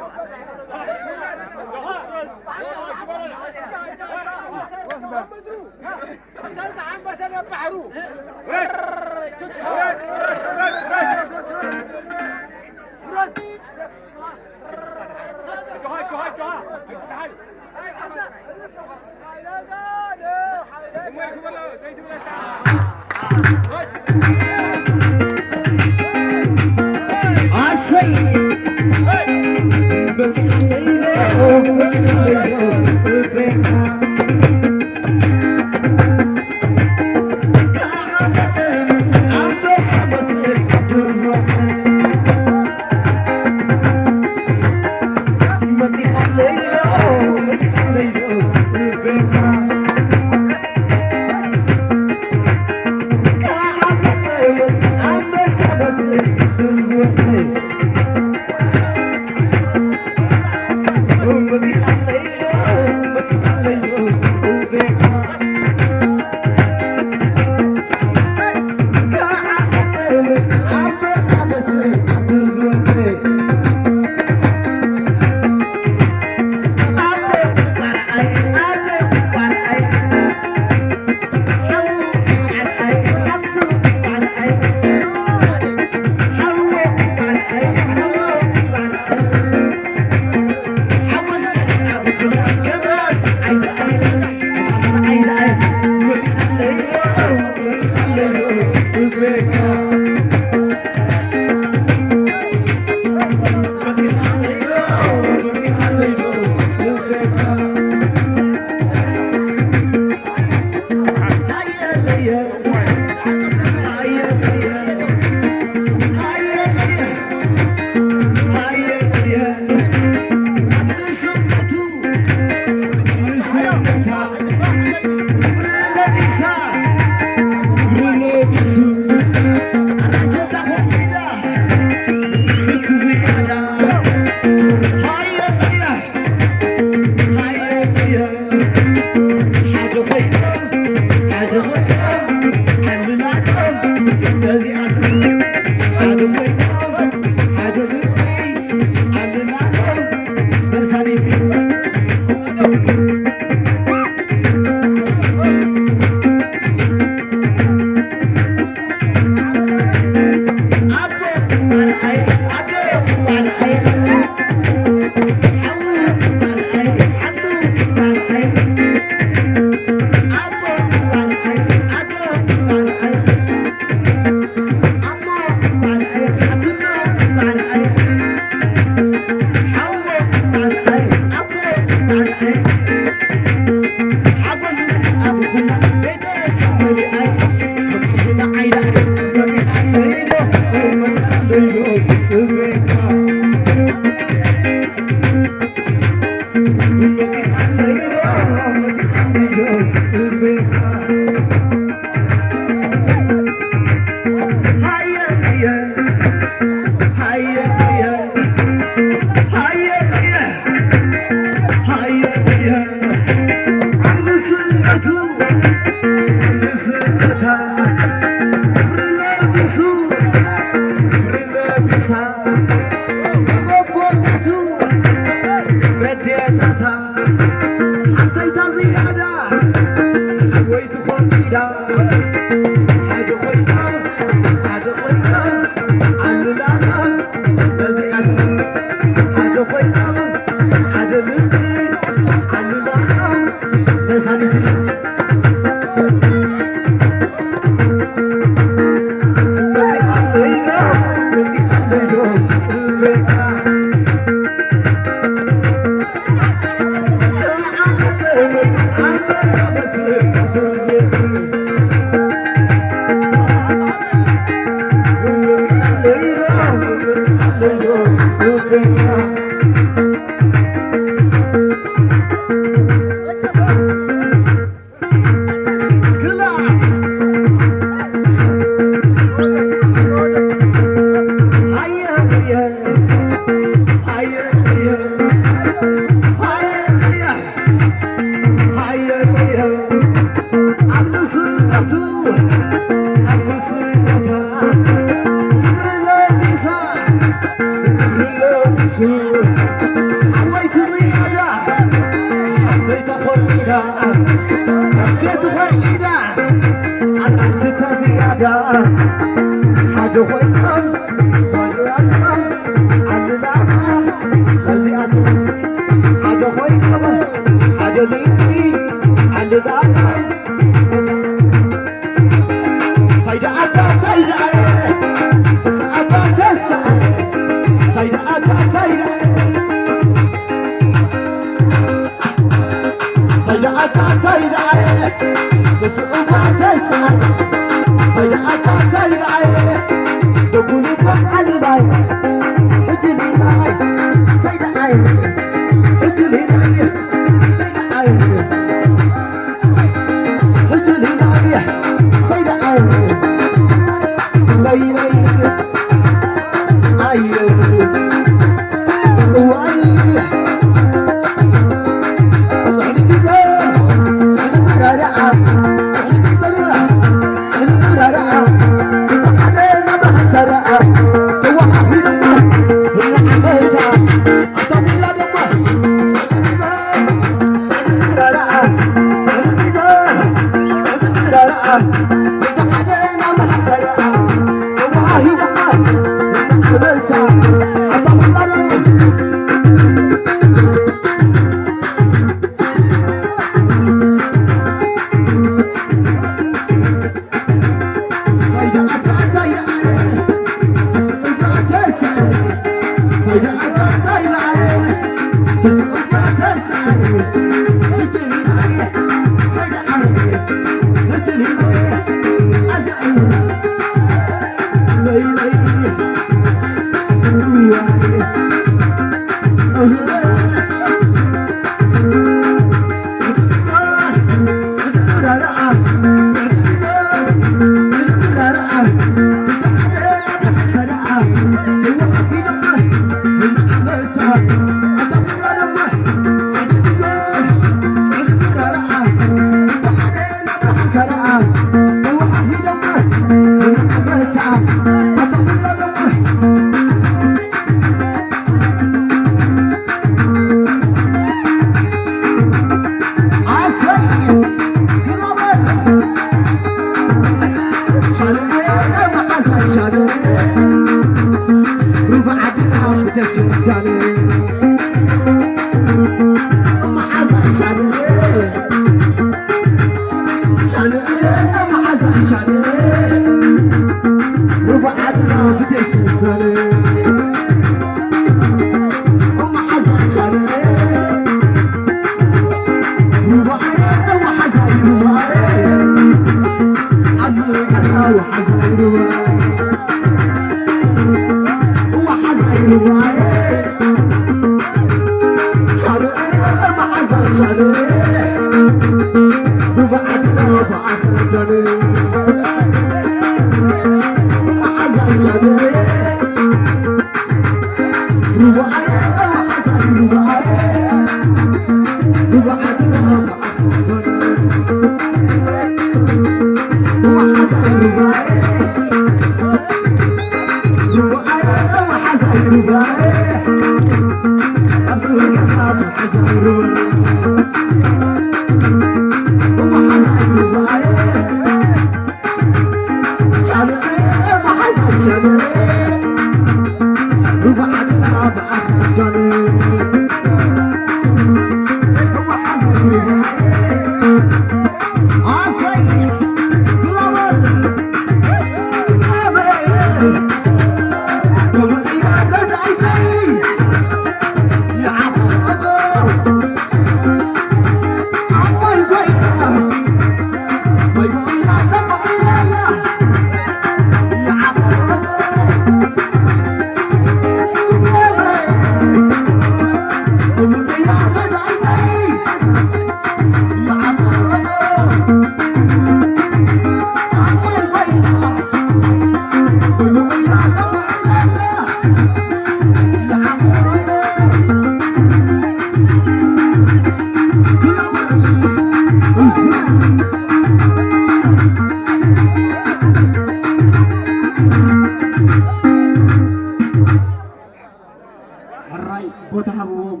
ሕራይ ቦታ ሃብዎም።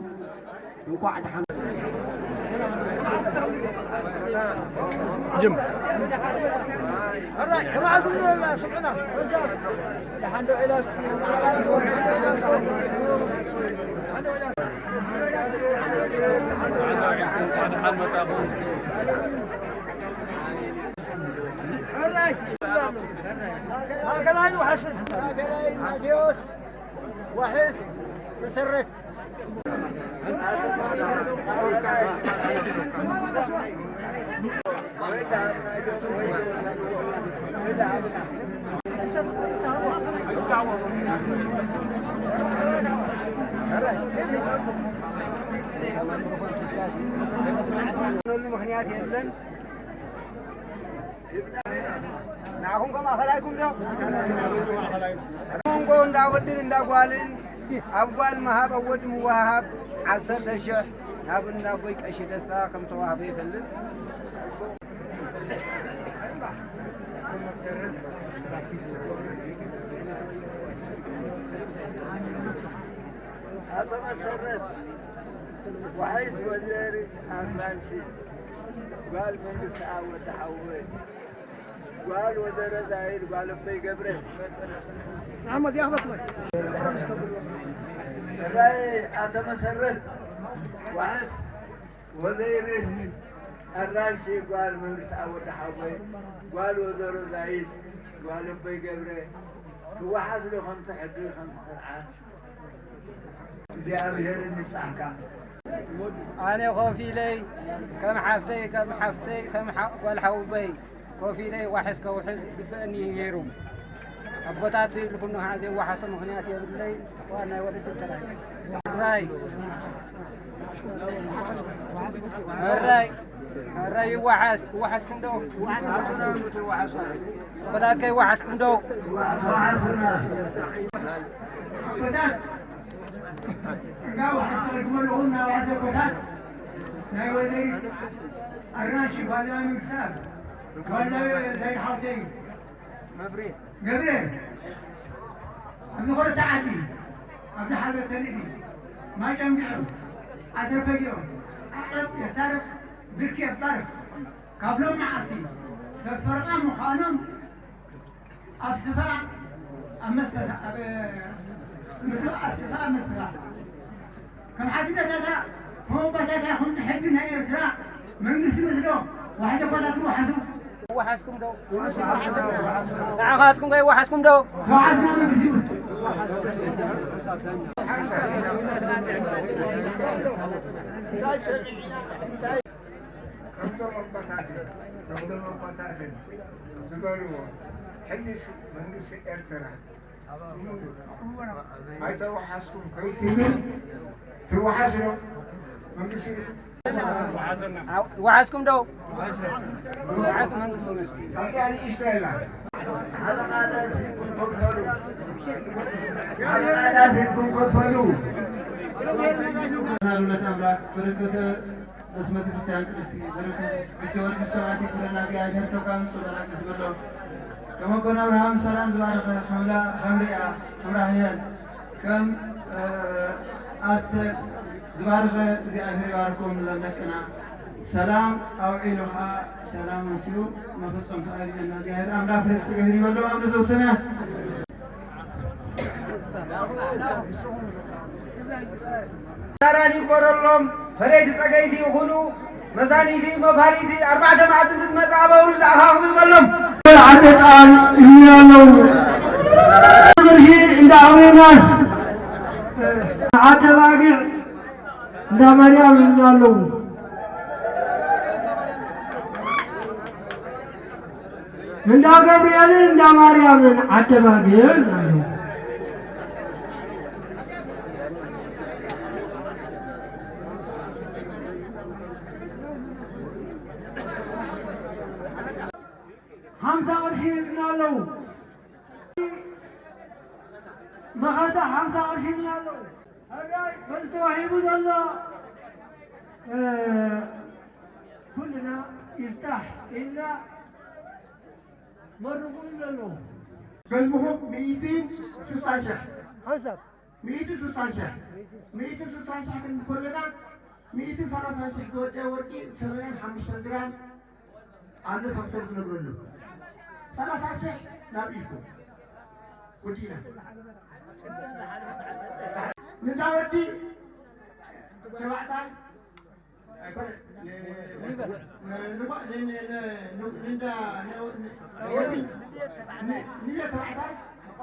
እንቋዕ ደሓን ጅም። ሕራይ ከማዕዝም ስምዕና። ደሓን ዶ ኢለ ማእከላይ ዋሕስ ማእከላይ ማቴዎስ ዋሕስ መሰረት። ምክንያት የለን። ንዓኹም ከ ማእኸላይኩም ዶ? ኮንጎ እንዳ ወድን እንዳ ጓልን ኣብ ጓል ምሃብ ኣብ ወዲ ምወሃሃብ ዓሰርተ ሽሕ ናብ እንዳ ኣቦይ ቀሺ ደስታ ከም ተዋህበ ይፈልጥ። ኣቶ መሰረት፣ ዋሕስ ወዘሪት ኣስራንሺ፣ ጓል መንግስቲ ኣብ ወዲ ሓወይ፣ ጓል ወደረ ዛይድ፣ ጓል ኣቦይ ገብረ። ንዓሞ እዚኣ ክበትበ። እራይ ኣቶ መሰረት፣ ዋሕስ ወዘይርህ ኣራንሺ ጓል መንግስቲ ኣብ ወዲ ሓወይ፣ ጓል ወይዘሮ ዛይድ፣ ጓል ኣቦይ ገብረ፣ ትወሓስ ዶ ከምቲ ሕጊ፣ ከምቲ ስርዓት? እግዚኣብሔር ንጻሕካ። ኣነ ኮፍ ኢለይ ከም ሓፍተይ፣ ከም ሓፍተይ፣ ከም ሓ-፣ ጓል ሓውቦይ ኮፍ ኢለይ ዋሕስ ከውሕስ ይግበአኒ እዩ ነይሩ። ኣቦታት ዘይብልኩም ንኸዓ ዘይወሓሶ ምኽንያት የብለይ። ዋና ናይ ወለዲ ተራይ። ራይ። ራይ። ራይ ይወሓስ፣ ይወሓስኩም ዶ? ኣቦታት ከይወሓስኩም ዶ? ኣቦታት፣ እንዳ ወሓስ ዘለኩም ኣለኹም፣ እንዳ ወሓስ ኣቦታት፣ ናይ ወይዘሪት ኣራንሺ ጓል መንግስቲ ኣብ፣ ጓል ናይ ሓውተይ እዩ። መብሬ። ገብረ፣ ኣብ ዝኾነ ዓዲ፣ ኣብ ዝሓዘ ተንእዲ፣ ማይ ጨንጊዖም፣ ዓድሪ ፈጊኦም፣ ዓቐብ የታርቕ፣ ብርኪ የባርኽ፣ ካብ ሎም መዓልቲ ሰብ ፈረቓ ምዃኖም ኣብ ስፋ፣ ኣብ መስፈታ፣ ኣብ ምስፋ፣ ኣብ ስፋ፣ ኣብ መስፋ። ከም ሓድነታታ፣ ከም ኣቦታታ፣ ከም ሕጊ ናይ ኤርትራ መንግስቲ ምስዶ ዋሕዚ ኣቦታት ይወሓሱ። ይወሓስኩም ዶ? ንዓኻትኩም ከ ይወሓስኩም ዶ? ይወሓስና መንግስቲ ይውስድ። ከምዞም ኣቦታትን ከምዞም ኣቦታትን ዝበልዎ፣ ሕልስ መንግስቲ ኤርትራ ኣይተወሓስኩም ከይትብል ትወሓስ ዶ? መንግስቲ ይወሓስኩም ዶ? ይወሓስ መንግስቲ ይወሓስ። ኣብዚኣ ንእሽቶ የላ። ሓደ ቃል ሒዝኩም ኮፈሉ። ሓደ ቃል ሒዝኩም ኮፈሉ። ኣምላክ በረከተ በስመ ቤተ ክርስቲያን ቅድስቲ በረከት ቅድስቲ ወርቂ ሰማዕቲ ኩለና እግዚኣብሔር ተቋም ጽበላት ዝበሎ ከም ኣቦና ኣብርሃም ሰላም ዝባረኸ ከምላ ከምሪኣ ከምራህየን ከም ኣስተ ዝባረኸ እግዚኣብሔር ይባርኮም ንዘምለክና ሰላም ኣውዒሉ ከዓ ሰላም ወሲኡ መፈጸምታ ኣግኘና እግዚኣብሔር ኣምላክ ፍሬ ክገብር ይበሎ ኣብ ነዘው ሰማያት ዳራን ይግበረሎም። ፈለይቲ ጸገይቲ ይኹኑ። መሳኒቲ መፋሪቲ ኣርባዕተ መዓልቲ ዝመጽእ ኣበውል ዝኣኻኽቡ ይበሎም። ዓዲ ቃል ይብሉ ኣለዉ። ቅርሺ እንዳ ኣውሬናስ ዓዲ ባጊዕ እንዳ ማርያም ይብሉ ኣለዉ። እንዳ ገብርኤልን እንዳ ማርያምን ዓደ ባጊዕ ኣለዉ። ሓምሳ ቅርሺ ይብልና ኣለዉ። መኸተ ሓምሳ ቅርሺ ይብልና ኣለዉ። ሕራይ በዚ ተዋሂቡ ዘሎ፣ እ፣ ኩልና ይፍታሕ ኢልና መርቑ ይብሉ ኣለዉ። ገልብኹም ሚእቲ ስሳን ሽሕ። ሓንሳብ። ሚእቲ ስሳን ሽሕ። ሚእቲ ስሳን ሽሕ ክንብል ከለና፣ ሚእቲ ሰላሳ ሽሕ ዝወደአ ወርቂ ሰማንያን ሓሙሽተን ግራም ኣሎ፣ ፋክተር ክነግረሉ። ሰላሳ ሽሕ ናብ ኢድኩም። ወዲና። ንታ ወዲ ተባዕታይ ኣይኮነ፣ ን-፣ ን-፣ ን-፣ ን-፣ ን-፣ ንንዳ-፣ ን-፣ ን-፣ ወዲ፣ ን-፣ ንቤት ተባዕታይ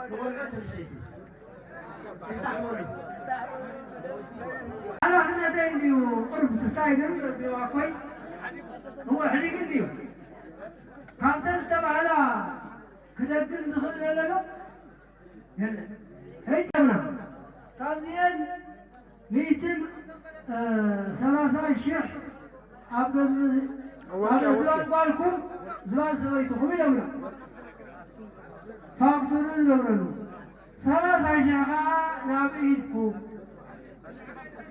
ንቆልዑ ትንሸይቲ። ይፍታሕ በሉ። ሓላፊ ነተይ እንድዩ ቅርብ ክሳይ ግን እንድዩ ኣኮይ እወ ሕሊግ እንድዩ ካብተን ዝተባህላ ክደግም ዝኽእል ኣለሎ የለን። ሕጂ ኣብና ካብዚኤን ሚእትን ሰላሳ ሽሕ ኣብ ገዝሚ ኣብ ዝባን ጓልኩም ዝባን ሰበይትኹም ይለምና ፋክቱሩ ዝነብረሉ ሰላሳ ሽሕ ኸዓ ናብ ኢድኩም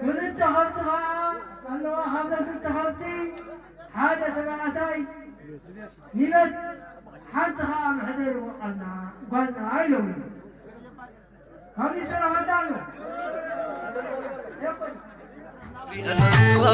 ክልተ ከብቲ ኸዓ ኣለዋ። ካብዘን ክልተ ከብቲ ሓደ ተባዕታይ ኒበት ሓንቲ ኸዓ መሕደሪ ወቃልና ጓልና ኢሎም ካብዚ ተረፈታ ኣሎ የቆን